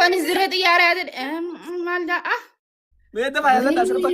Anis dirree xiyyaaraa jedhe maal da'a? Mee dafa yaadadhaa sirba.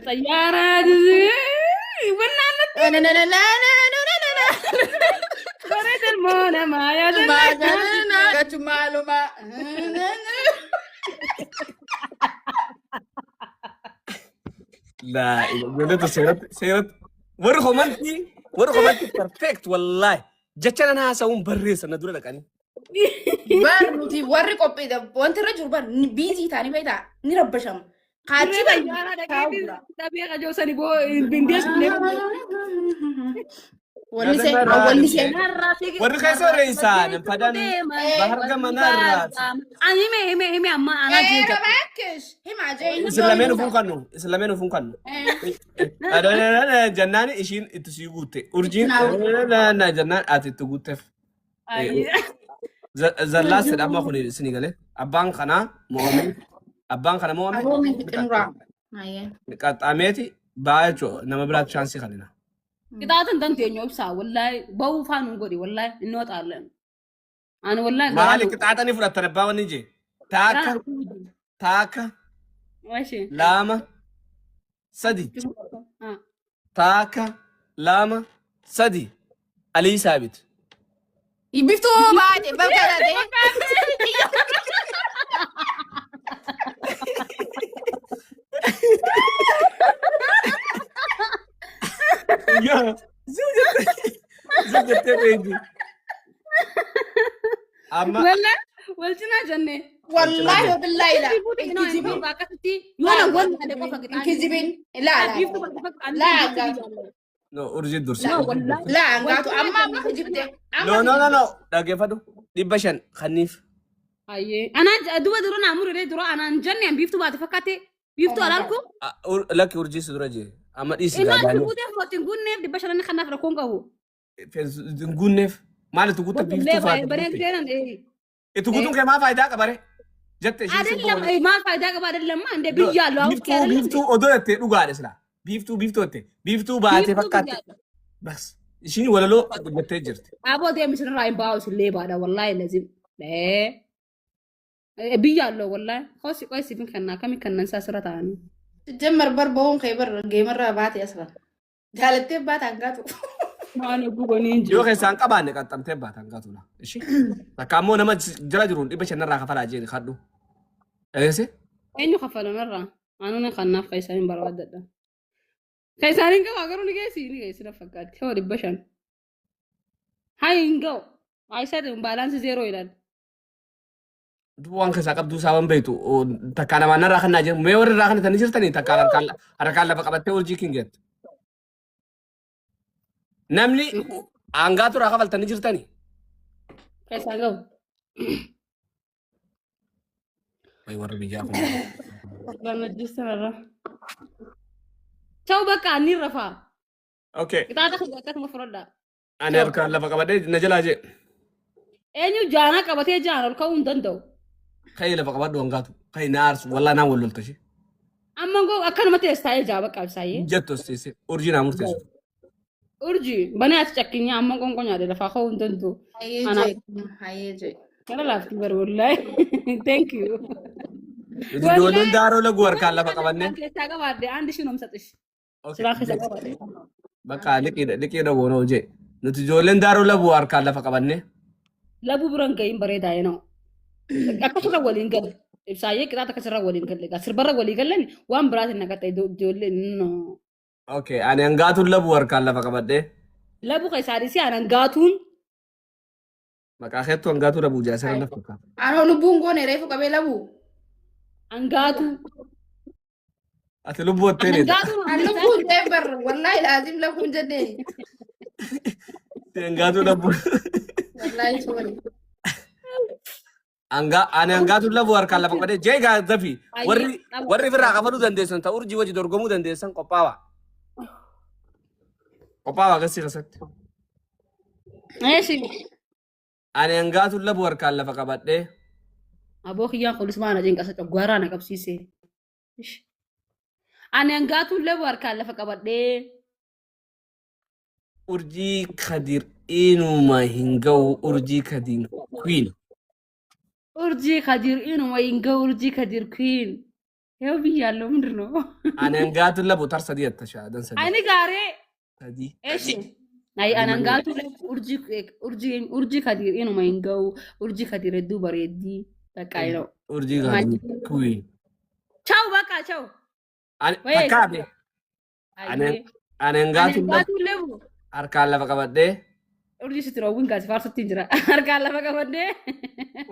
Xayyaara bareeda ilmoo namaa yaadannaa. Maaluma. Laa ijoolleetu seeratti seeratti warri komantii perfect wallaahi jecha nan haasa'uun barreessa na dura dhaqanii. Bar nuti warri qophiidha wanti irra jiru bar busy ta'anii beektaa ni rabbashamu. Kaachi Dirree xayyaaraa dhaqee dhabee qajoosani boo bindeessu. Wallisee awwallisee. Warri keessa reessaan fadan bahar gamanarraa. Ani hime hime hime amma anaa jecha. Baakkesh himaa jee. Isin lameen ufuun kannu isin lameen ufuun kannu. Jennaan ishiin itti sii guutte urjiin jennaan ati itti guutteef. Zallaas jedha amma kun isinii galee abbaan kanaa mo'ame abbaan kana mo'ame Aboomi fixinraa. Qaxxaameeti ba'aa jechuudha nama biraatti chance kanina. Qixaata hin dandeenyu ibsaa wallaahi bahuu faa nuun godhi wallaahi inni waxaallan. Ani wallaahi Maali qixaaxanii fudhattan abbaa wanni jee taakka taakka lama sadi taakka lama sadi Alii Saabit. Biftuu baate bakka taate. Yaa zuu jettee beekti. Amma Wallaahi wal cinaa jennee. Wallaahi billaahi la. Hin Akkasitti yoo na wallaalee qofa kijibin. Kijibin. Laa laa. Laa no urjii dursi. Laa hangaatu amma amma kijibde. No no no no dhaggeeffadhu 500 kanniif. Ayyee. Anaan duba dura naa muree dura anaan jenne biiftuu baate fakkaate biiftuu alaalku. Lakki urjii si dura jee amma dhiisi Inni gaa ati daanii. guuteef mootiin guunneef 500 kanaaf rakkoon qabu. Hin guunneef maal itti guutta biiftuu faata Baneen guutte. seenan. Itti guutuun kee maal faayidaa qabare? Jette isheen sirba Adellam waliin. maal faayidaa qaba adellam ande biyya aloo Biiftuu biiftuu odoo jettee dhugaadha silaa. Biiftuu biiftuu jette biiftuu baatee fakkaatte. Bas ishiin walaloo jettee jirti. Aboo deemi sirraa hin baa'u isin leebaadha wallaahi lazim. Biyya aloo wallaahi qosi qosi bin kannaa kami kannan isaa sirra ta'anii. Jammar bar bahuun kee bar geemarraa baate asirra. Jaalattee baata hangaatu. Maal guganii hin Yoo jiru. keessaan qabaanne qaxxamtee baatan gatula. Ishi. Takka ammoo nama jala jiruun 500rraa kafalaa jeeni kadhu. Dhageesse? Eenyu kafalanarraa? Anuun kannaaf keessaan hin barbaadadha. Keessaan hin qabaa garuu ni geessi ni geessi na fakkaatti. Hoo 500. Hayi hin ga'u. Ayisaa balance zero ilaali. Duuba waan keessaa qabduu isaa waan beektu takkaa namaan narraa kannaa jiru mee warri irraa kannatanii jirtanii takkaan harkaan harkaan lafa qabattee urjii kin jettu. Namni aangaatu irraa kafaltanii jirtanii. Keessaan ga'u. Wayi warri biyyaa kun. Gammachiisanarra. Ta'u bakka ani rafaa. Okay. Qixaaxa kiyya akkasuma fudhadhaa. Ani harkaan lafa qabadhee na jalaa jee. Eenyu jaanaa qabatee jaan ol ka'uu hin danda'u. Ka'ii lafa qabadhu hangaatu. Ka'ii na aarsu wallaa naan wal lolta ishee. Amma ngoo akkanumatti as taa'ee jaa bakka ibsaayyee. Jettu as teessee urjii naa murteessu. Urji banee ati cakkinyaa amma qonqoo nyaadhe lafaa ka'uu hin danda'u. Hayyee Ana- jee. Hayyee jee. Kana laafti bar wallaahi. Thank you. Ijoolleen daaroo laguu harkaan lafa qabannee. Keessaa qabaadhe aan dishin omsaxish. Silaa keessa qabaadhe. Bakka liqiidha liqiidha goona hojii. Nuti ijoolleen daaroo labuu harkaan lafa qabannee. Labuu biran ga'iin bareedaa yenoo. Akkasirra waliin galle. Ibsaayyee qixaaxa akkasirra waliin galle. Sirbarra walii gallan waan biraatiin naqaxxe ijoolleen no. Okay, ani hangaatuun labuu harkaan lafa qabadhee. Labuu keessaa dhiisee aanan gaatuun Maqaa keettu hangaatuu labuu jaasira na fakkaata. Anoo lubbuun goone reefu qabee labuu. Hangaatu. Ati lubbuu wattee deeta. Hangaatu. An lubbuun jee bar wallaahi laazim labuun jennee. Hangaatuu labuu. Wallaahi sorry. Ani hangaatuu labuu harkaan lafa qabadhee jee gaa dafi warri ofirraa kafaluu dandeessan ta'u urjii wajji dorgomuu dandeessan qophaawaa. Qophaawaa gasii keessatti. Eeshi. Ani hangaatuu labuu harkaan lafa qabadhee. Aboo kiyyaan kunis maana cinqasa coggaaraa na qabsiise. Ish. Ani hangaatuun labuu harkaan lafa qabadhee. Urjii Kadir inuma hin ga'u urjii Kadir queen. Urjii Kadir inuma hin ga'u Urjii Kadir Queen. Yoo biyyaallee ምንድን ነው? Ani hangaatu labu tar sadii atta shaadan sadii. Ani gaaree Sadii. eeshi. Ay anangaatu urjii urjii urjii Kadir inuma hin ga'u Urjii Kadir hedduu bareeddii. Bakka yeroo. Urjii Kadir Queen. Ciao bakka ciao. Ani Wayee. takkaa be. Ani ani hangaatu labu Anangaatu lebu. harkaan lafa qabadhee Urjii sitti roowwiin gaasi faarsutti hin jira. Harkaan lafa qabadhee.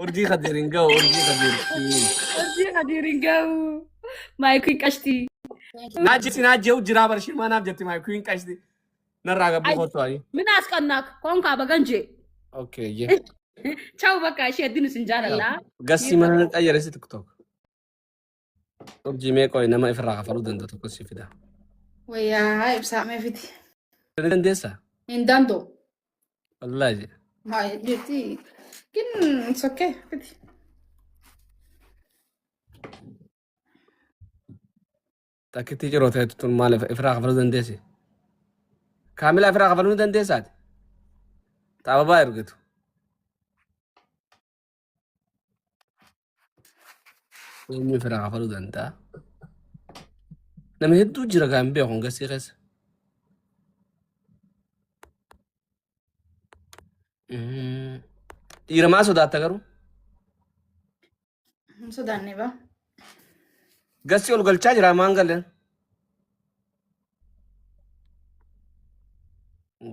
Urjii Kadir hin ga'u Urjii Kadir Queen. Urjii Kadir hin ga'u. Maayikii qashtii. Naaji si naajjee jiraa barshii maanaaf jetti maayikii qashti. Narraa gabbuu kottu ayi. Min as qannaak konkaa bagan jee. Okay jee. Ciao bakka ishee hedduun isin jaalladha. Gassi mana xayyaresi TikTok. Urjii mee qoy nama ifirraa kafaluu danda'u tokko si fida. Wayyaa ibsaa mee fiti. Ni dandeessaa? Hin danda'u. Wallaahi jee. Haa jetti. Kin it's okay fiti. Takkitti ciroo ta'e tun maal ifirraa kafaluu dandeessi? Kaamilaa ifirraa kafaluu ni dandeessaati? Taababaa ergitu. Eenyu ifirraa kafaluu danda'a? Nama hedduu jira kan hin beeku gasii keessa. Dhiira maa sodaatta garuu? Hin sodaanne ba. Gasii ol galchaa jira maan galeen?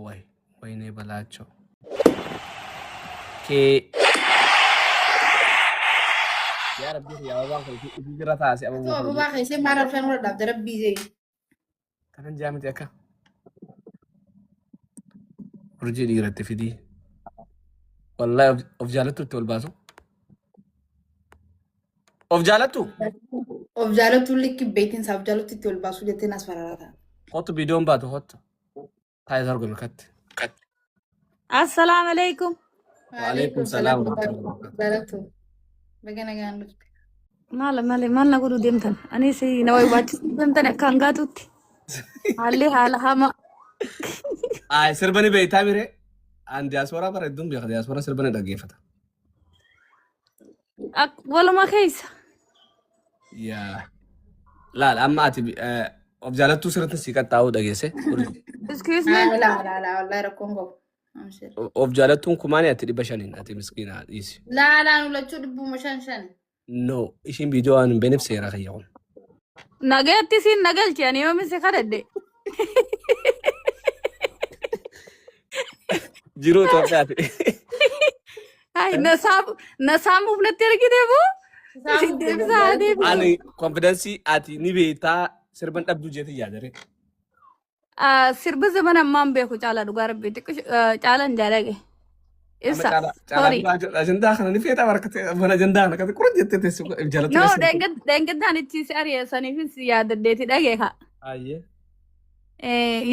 Way waynee balaachoo. Kee yaa rabbi yaa ababaan kun ifi bira taase Atoo ababuu kun. ababaa keessee maal arfan warra dhaabde rabbii zee. Kanan jaa miti akka. Urjii dhiiratti fidii. Wallahi of jaalattu itti ol baasu. Of jaalattu? Of jaalattu likki beekinsa of jaalattu itti ol baasuu jettee nas fararaata. Kottu viidiyoon baatu kottu. Taa'ee argame katti. Assalamu alaikum. Waalaikum salaam wa rahmatullahi wa barakatuh. Jaalattu. Baga nagaan dhufte. Maala malee maal na godhuu deemtan? Anis na wayiwaachisuu deemtan akka hangaatutti. Haalli haala hamaa. Ay sirba ni beektaa mire. An diyaasporaa bara hedduun beeka diyaasporaa sirba ni dhaggeeffata. Waluma keessa. Yaa. Laal amma ati of jaalattuu sirriitti si qaxxaa'uu dhageesse. Excuse me. Laa laa laa wallahi rakkoon qabu. Amshir. Of jaalattuun kumaani ati 500 ati miskiina dhiisi. Laa laa nu lachuu 500. No ishiin viidiyoo waan hin beekneef seera kiyya kun. Nagaatti siin nagalchi ani yoomis si kadhadhe. Jiruu Itoophiyaati. Ay na saamuuf natti argite boo? Deebisaa deebisaa. Ani konfidensii ati ni beektaa sirban dhabduu jeetii yaadare. Sirba zaman ammaan beeku caalaa dhugaa rabbii xiqqoo caalaan jaalage. Amma Ibsa. caalaa Sorry. caalaa ajandaa kana ni feetaa barkate mana ajandaa kana akkasi qura jettee teessu jaalattu No, keessa. dheengaddaan itti si ari'eessaniif si yaadaddeeti dhageeka. Ayyee.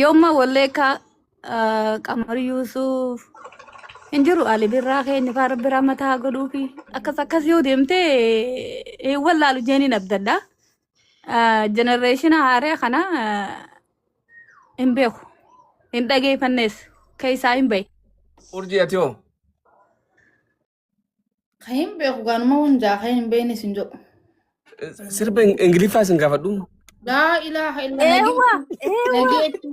Yooma walleeka Qamar Yuusuf hin jiru Ali Birraa keenya faara biraa mataa godhuufi akkas akkas yoo deemte hin wallaalu jeeniin abdadha. Jenereeshina haaraa kana hin beeku. Hin dhageeffannes keessaa hin bahe. Urjii ati hoo? Kan hin beeku gaanuma hundaa kan hin beekne sin jedhu. Sirba Ingiliffaa isin gaafadhu. Laa ilaaha illa Eewwa eewwa. nageetti.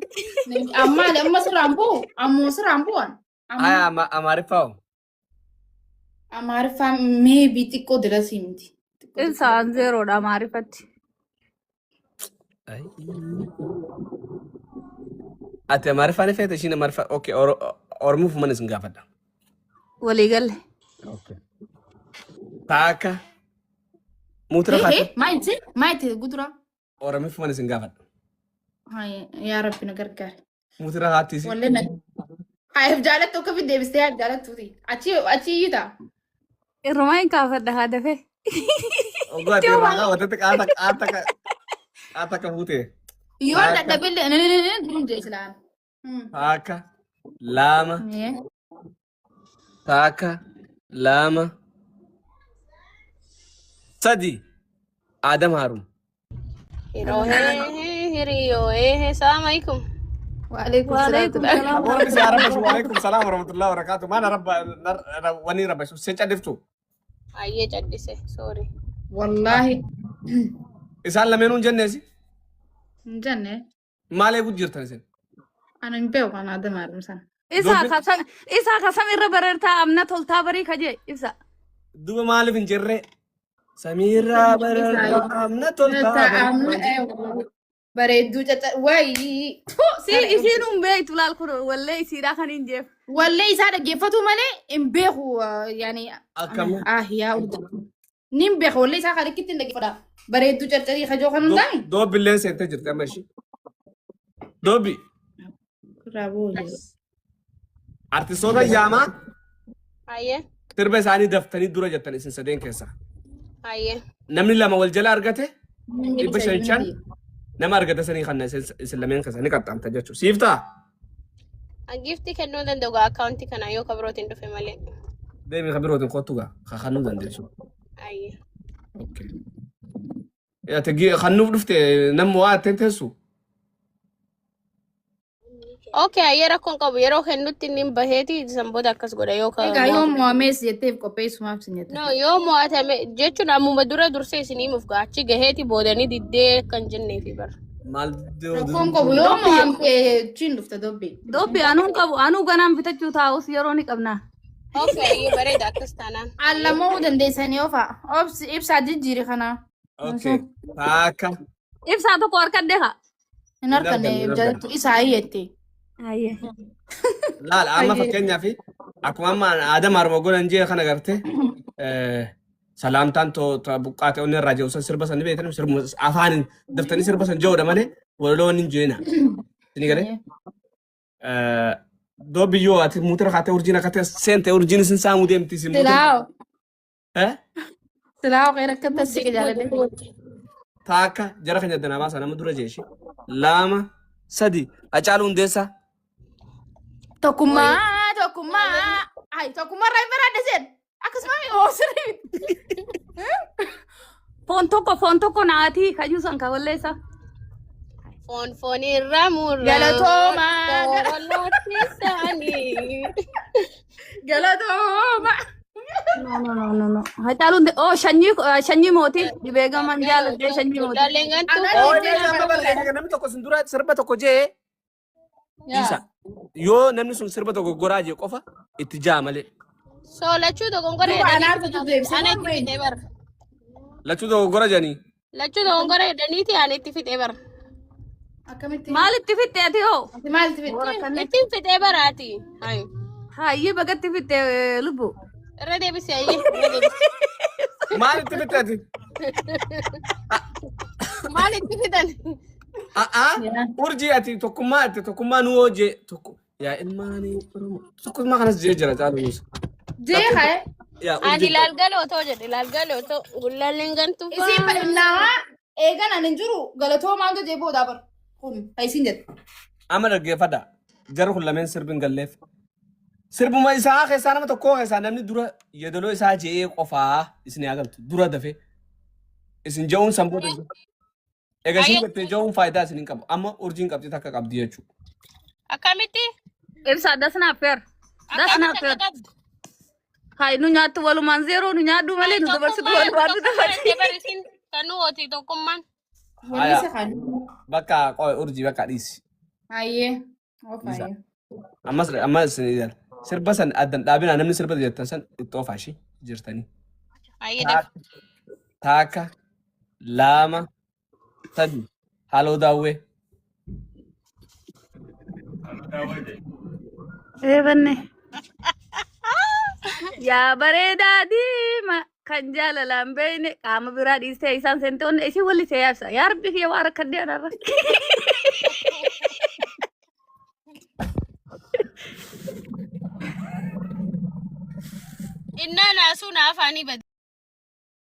Ammaali amma sirraan bu'u ammoo sirraan bu'an. Aya Amaariffaa hoo? Amaariffaa maybe xiqqoo dirasii miti. Isaan zeeroodha Amaariffatti. Ati Amaariffaa ni feete ishiin Amaariffaa okay Oromoof mana isin gaafadha. Waliigalle. Okay. Taaka muutira faate Maayiti maayiti gudura. Oromoof mana isin gaafadha. Yaa Rabbi na gargaare. Muutira haattiisi. Wallee na. Haayif jaalattu akka fi deebistee haayif jaalattuuti. Achi achi iyyita. Irrumaa hin kaafadha haa dafee. Oguu ati irraa kaawwatetti qaata qaata qaata akka fuute. Yoo Taaka dadhabillee ni durum jee silaan. taaka lama taaka lama sadi Adam Harun. Hiriyoo salaam alaikum. Waalaikum Waalaikum salaam. salaam. Warri si arabashu waalaikum salaam warahmatullahi wabarakatuh. Maal arabba wani rabashu se cadiftu. Ayyee caddise. Sorry. Wallaahi. Isaan lameenuu hin jenneesi. Hin jenne. Maal eeguu jirtan isin? Ani hin beeku kan Adam Haaromsan. Isaa Dubbi- kasam isaa kasam irra barartaa amna toltaa barii kaje ibsa. Duba maaliif hin jirre? Samiirraa bararraa amna toltaa barii. Bareedduu cacca wayii. Si isiin hin beektu laal kun wallee isiidhaa kan hin jeef. Wallee isaa dhaggeeffatu malee hin beeku yaani. Akkam? Ah yaa urja. Ni hin beeku wallee isaa kan ikkitti hin dhaggeeffadha. Bareedduu caccarii kajoo kan hin taane. Doobbilleen seentee jirti amma ishii. Doobbi Raaboo. artistoota yaamaa Ayyee. sirba isaanii daftanii dura jettan isin sadeen keessaa. Ayyee. Namni lama wal jala argate 500 500 nama argate sanii kan isin lameen keessaa ni qaxxaamta jechuudha. Siif ta'a? Giiftii kennuu danda'u akkaawuntii kana yoo kabirootiin dhufe malee. Deemi kan birootiin kottu gaa kan kennuu dandeessu. Ayyee. Okay. Ati kan nuuf dhufte namni waa atteen teessu. Okay, ayyee rakkoon qabu yeroo kennutti inni baheeti san booda akkas godha yoo ka. Egaa yoo mo'amees jetteef qopheessumaaf sin jette. No, yoo mo'atame jechuun ammuma dura dursee isin himuuf gaa achi gaheeti boodanii diddee kan jenneefi bara. Maal Rakkoon qabu yoo mo'amte chiin dhufte dobbi. Dobbi anuu hin qabu anuu ganaan bitachuu taa'us yeroo ni qabna. Okay, ayyee bareeda akkas taanaan. Allamuu dandeessanii ofa. Obsi ibsaa jijjiiri kana. Okay. Taakka. Ibsaa tokko harkadde haa. Hin harkanne Hin arganne. jalatti isaa hiyyette. Ayyee. Laal amma fakkeenyaaf akkuma amma Adam Armogolan jee kana garte salaamtaan to buqqaate onni irraa jiru san sirba san ni beektan sirba afaan daftanii sirba san jechuudha malee walaloon hin jeena. Isin galee? Doo biyyoo ati muutira kaatee urjiin akka ta'e seente urjiin isin saamuu deemti isin muutira. Silaaw. Eh? Silaaw qeera akka tassiqe jaaladhe. Taakka jara keenya danaa baasaa nama dura jeeshi. Lama sadi Hacaaluu Hundeessaa. Tokkummaa tokkummaa. Ay tokkummaa irraa hin baraadhe seen. Akkasuma oosirri. Foon tokko naatii kayyuu san ka walleessa. Foon foonirra murraa. Galatooma. Walloottisaanii. Galatooma. No no no no no. Hacaaluu oh shanyii mootii dhibee gaman jaaladhee shanyii mootii. Gullalleen gantuu. Ana- Oo inni amma barreesse namni tokko sun dura sirba tokko jee isa yoo namni sun sirba tokko goraa jee qofa itti jaa malee. So lachuu dogongora Duuba anaaf tu deebisee Ana itti fixee bara. Lachuu tokko gora jedhanii. Lachuu dogongora jedhaniiti ani itti fixee bara. Akkamitti? Maalitti fixxe ati hoo? Ati maalitti fixxe? Ittiin fixee baraati. Hayi. Hayyee bagatti fixxe lubbu. Irra deebisi hayyee. Irra deebisi. Maalitti fixxe ati? Maal itti fixan? A'aa urjii ati tokkummaa ati tokkummaa nu hojii tokko yaa ilmaanii Oromoo tokkummaa kanas jee jira caalu Musa. Jee haye. Yaa Ani urjii laalgaloo otoo jedhe laalgaloo otoo gullalleen gantuu. Isiin nama eegan ani hin jiru galatoomaan jee boodaa bara. Kun kan isin jette. Amma dhaggeeffadha. Jarri kun lameen sirbi hin galleef. Sirbuma isaa keessaa nama tokko keessaa namni dura yeedaloo isaa je'ee qofaa isin haa galtu dura dafee. Isin je'uun san booda. Egaa isin jettee je'uun faayidaa isin hin qabu. Amma urjiin qabxii takka qabdi jechuudha. Akkamitti? Ibsa that's not fair. That's not Akkamitti fair. akka qabdu? Hayi nu nyaattu walumaan zeeroo nu nyaadhu malee nu dabarsitu walumaan nu dabarsi. Kanuu oti tokkummaan. Walli isa kan. Bakka qoy urjii bakka dhiisi. Hayyee. Of hayyee. Ammas ammas isin ilaala. Sirba san addan dhaabinaa namni sirba jettan san itti oofaa ishee jirtanii. Hayyee dafa. Taakka lama sadi haloo daawwee. Eebanne. Yaa bareedaa diima kan jaalalaan beekne qaama biraa dhiistee isaan seente onne isin walli see yaabsa. Yaa rabbi kiyya waa rakkadde anarra. Innaa naasuu na afaanii bade.